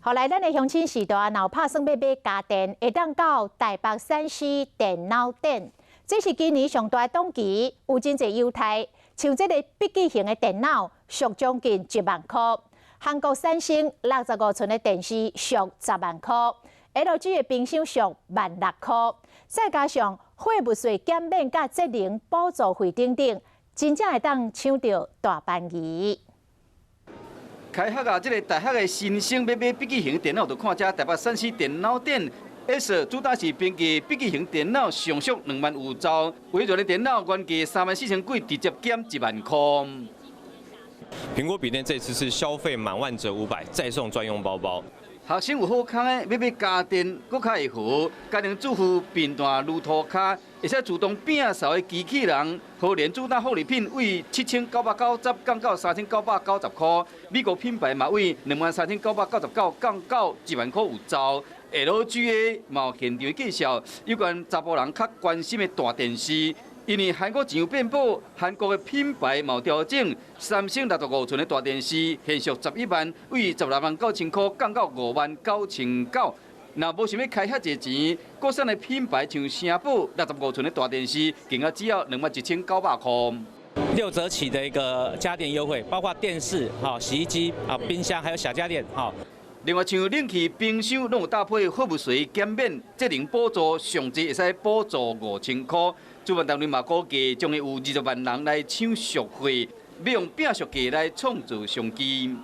予來咱的鄉親序大，若有拍算欲買家電，會當到台北三 C 電腦展。這是今年上大的檔期，有真濟優待，像這個筆記型的電腦，俗將近1萬箍；韓國三星65寸的電視俗10萬箍，LG 的冰箱俗1.6萬箍，再加上貨物稅減免、佮節能補助費等等，真正會當搶著大便宜。開學啊！這个大學的新生欲買筆記型電腦，就看遮台北三 C 電腦展。S 主打是編輯筆記型電腦，上俗2萬有找，微軟的電腦原價3萬4千幾，直接減1萬箍。蘋果筆電這次是消費滿萬折500，再送專用包包。學生有好康的，欲買家電，閣較會好。家庭主婦貧惰如塗跤，會使自動摒掃的機器人。荷蘭主打福利品為7990降到3990箍。美國品牌嘛為23,999降到1萬箍有找。LG 的嘛有現場介紹有關查埔人較關心的大電視，因為韓國錢有變薄，韓國的品牌嘛有調整。三星65寸的大電視現俗11萬，為16萬9千箍降到5萬9千九。若無想欲開遐濟錢，國產的品牌像聲寶65寸的大電視，更加只要21,900箍。 6折起的一個家電優惠，包括電視、洗衣機、冰箱，還有小家電，另外，像冷氣、冰箱攏有搭配貨物稅減免、節能補助，上濟會使補助5千箍。主辦單位嘛估計將會有20萬人來搶俗貨，欲用拼俗價來創造商機。